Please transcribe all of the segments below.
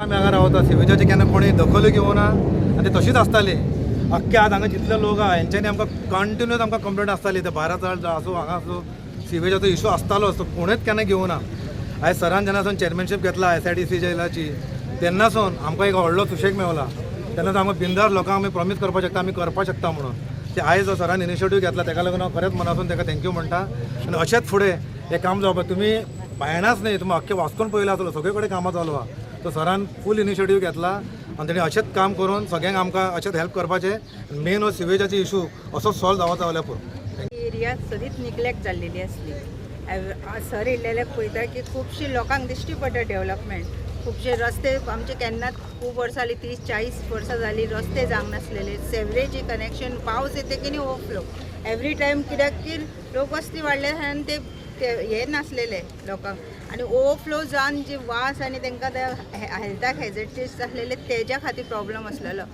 आमी हांगा रावता, सिवेजाची केन्ना कोणी दखल घेवना आनी ते तशीच आसताली. अख्खे आज हांगा जितले लोक आहा हेंच्यांनी आमकां कंटिन्यूस आमकां कंप्लेंट आसताली. ते भायर आसूं हांगा आसूं सिवेजाचो इशू आसतालो, सो कोणेच केन्ना घेवना. आयज सरान जेन्ना सावन चेअरमॅनशीप घेतला SIDC जेलाची तेन्नासून आमकां एक व्हडलो सुशेग मेवला. तेन्ना आमकां बिंदास लोकांक आमी प्रॉमीस करपाक शकता, आमी करपाक शकता म्हणून. ते आयज जो सरान इनिशिएटीव घेतला तेका लागून हांव खरेंच मनासून तेका thank you म्हणटा. आनी अशेंच फुडें हें काम जावपाक, तुमी बायणाच न्ही, तुमी अख्खे वास्कोन पळयलां आसतलो, सगळे कडेन कामां चालू आहा. तो सरान फूल इनिशिएटीव घेतला आनी तेणी अशेंच काम करून सगळ्यांक आमकां अशेंच हेल्प करपाचें. मेन हो सिवेजाची इशू असोच सॉल्व जावपाचो जाल्यार पुरो. एरिया सदींच निग्लेक्ट जाल्लेली आसली. सर येयल्लेल्याक पळयता की खुबशी लोकांक दिश्टी पडटा डेवलपमेंट. खुबशे रस्ते आमचे केन्नाच खूब वर्सां जालीं, 30-40 वर्सां जालीं रस्ते जावंक नासलेले. सेवरेज कनेक्शन पावस येता की न्ही ओवरफ्लो एवरी टायम, कित्याक की लोकवस्ती वाडल्या आनी ते ते हे नासलेले लोकांक आनी ओवरफ्लो जावन जे वास आनी तांकां ते हेल्थाक हेजर्ड आसलेले, तेज्या खातीर प्रॉब्लम आसलेलो.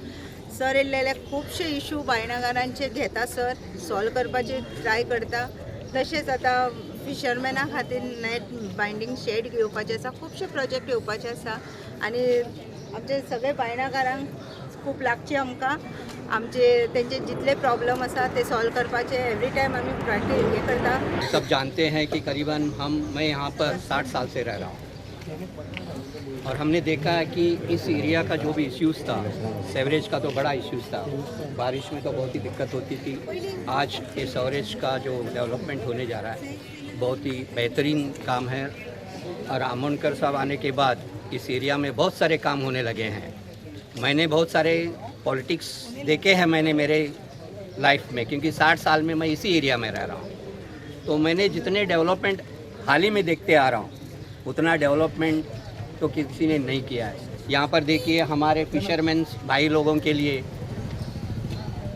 सर येयल्लेले खुबशे इशू बायणागारांचे घेता, सर सॉल्व करपाची ट्राय करता. तशेंच आतां फिशरमॅना खातीर नॅट बायंडींग शेड घेवपाचे आसा, खुबशे प्रोजेक्ट येवपाचे आसा आनी आमचे सगळे बायणाकारांक खूब लागचे आमकां आमचे तेंचे जितले प्रॉब्लम आसा ते सॉल्व करपाचे एवरी टायम आमी प्रॅक्टीस हे करता. सब जानते हैं कि करीबन हम मैं यहाँ पर 60 साल से रह रहा हूँ और हमने देखा है कि इस एरिया का जो भी इश्यूज़ था, सेवरेज का तो बड़ा इश्यूज़ था, बारिश में तो बहुत ही दिक्कत होती थी. आज ये सेवरेज का जो डेवलपमेंट होने जा रहा है, बहुत ही बेहतरीन काम है और आमोनकर साहब आने के बाद इस एरिया में बहुत सारे काम होने लगे हैं. मैंने बहुत सारे पॉलिटिक्स देखे हैं मैंने मेरे लाइफ में, क्योंकि 60 साल में मैं इसी एरिया में रह रहा हूँ. तो मैंने जितने डेवलपमेंट हाल ही में देखते आ रहा हूँ, उतना डेवलपमेंट तो किसी ने नहीं किया है. यहाँ पर देखिए, हमारे फिशरमैन भाई लोगों के लिए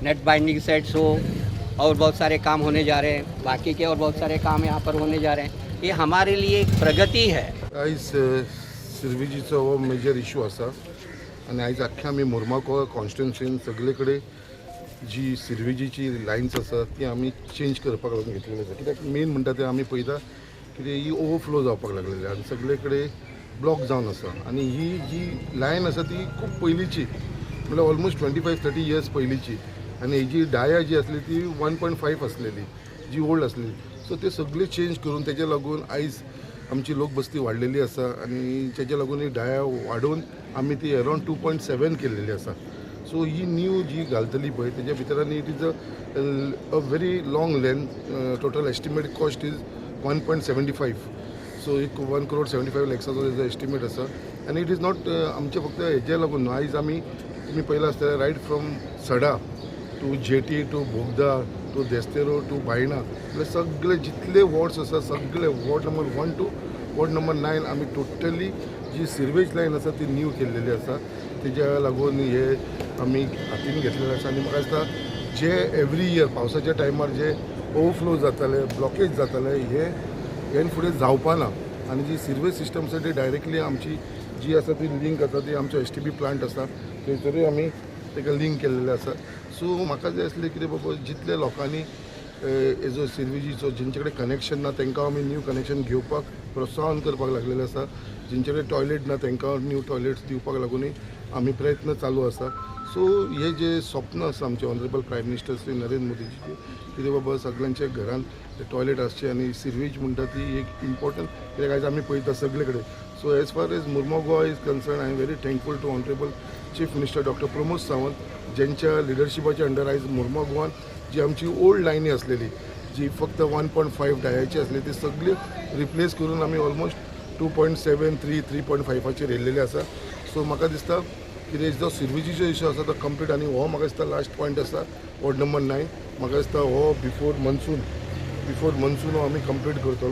नेट बाइंडिंग सेट्स हो और बहुत सारे काम होने जा रहे हैं, बाकी के और बहुत सारे काम यहाँ पर होने जा रहे हैं. ये हमारे लिए एक प्रगति है. आयज सिर्विजीचो हो मेजर इशू आसा आनी आयज आख्ख्या आमी मुरमागोवा कॉन्स्टिट्युन्सीन सगळे कडेन जी सिर्विजीची लायन्स आसा ती आमी चेंज करपाक लागून घेतलेली आसा. कित्याक मेन म्हणटा ते आमी पळयता कितें ही ओवरफ्लो जावपाक लागलेली आनी सगळे कडेन ब्लॉक जावन आसा आनी ही जी लायन आसा ती खूब पयलींची, म्हणल्यार ऑलमोस्ट 25-30 इयर्स पयलींची आनी हेजी डाया जी आसली ती 1.5 आसलेली, जी ओल्ड आसलेली. सो ते सगळे चेंज करून तेजे लागून आयज आमची लोकबस्ती वाडलेली आसा आनी तेजे लागून ही डाया वाडोवन आमी ती अरावंड 2.7 केलेली आसा. सो ही न्यू जी घालतली पळय तेज्या भितर आनी it is a very long length. Total estimate cost is 1.75, so एक 1 करोड 75 लॅक्साचो तेजो एस्टिमेट आसा. आनी it is not आमचे फक्त हेजे लागून न्हू, आयज आमी तुमी पळयलां आसतलें, right from Sada to jetty to Bogda to Desterro to Baina, म्हळ्यार सगळे जितले वॉर्ड्स आसा, सगळे ward number 1 to ward number 9 आमी टोटली जी सिर्वेज लायन आसा ती न्यू केल्लेली आसा. तेज्या लागून हे आमी हातीन घेतलेले आसा आनी म्हाका दिसता जे एवरी इयर पावसाच्या टायमार जे ओवरफ्लो जाताले, ब्लॉकेज जाताले, हे हेन फुडें जावपा ना. आनी जी सिर्वेज सिस्टम आसा ती डायरेक्टली आमची जी आसा ती लिंक आसा, ती आमचो एसटीपी प्लांट आसा थंयसरूय आमी ताका लिंक केल्लेले आसा. सो म्हाका जाय आसलें कितें बाबा, जितले लोकांनी हेजो सिर्विजीचो जेंचे कडेन कनेक्शन ना तांकां आमी न्यू कनेक्शन घेवपाक प्रोत्साहन करपाक लागलेलें आसा. जेंचे कडेन टॉयलेट ना तांकां न्यू टॉयलेट्स दिवपाक लागूनय आमी प्रयत्न चालू आसा. सो हे जे स्वप्न आसा आमचे honourable prime minister Shri Narendra मोदीजीचे, कितें बाबा सगळ्यांच्या घरान टॉयलेट आसचे आनी सिर्वेज म्हणटा ती एक इम्पॉर्टंट, कित्याक आयज आमी पळयता सगळे कडेन. So as far as Mormugao is concern, I am very thankful to honourable Chief Minister Doctor Pramod Sawant, ज्यांच्या लिडरशिपाच्या अंडर आयज मुर्मो जी आमची ओल्ड लायनी आसलेली, जी फक्त 1.5 डायाची आसली, ती सगळी रिप्लेस करून आमी ऑलमोस्ट 2.7, 3, 3.5चेर येयल्लेले आसा. सो म्हाका दिसता कितें जो सिर्विजीचो इशू आसा तो कंप्लीट आनी हो म्हाका दिसता लास्ट पॉयंट आसा, वॉर्ड नंबर 9. म्हाका दिसता हो बिफोर मनसून हो आमी कंप्लीट करतलो.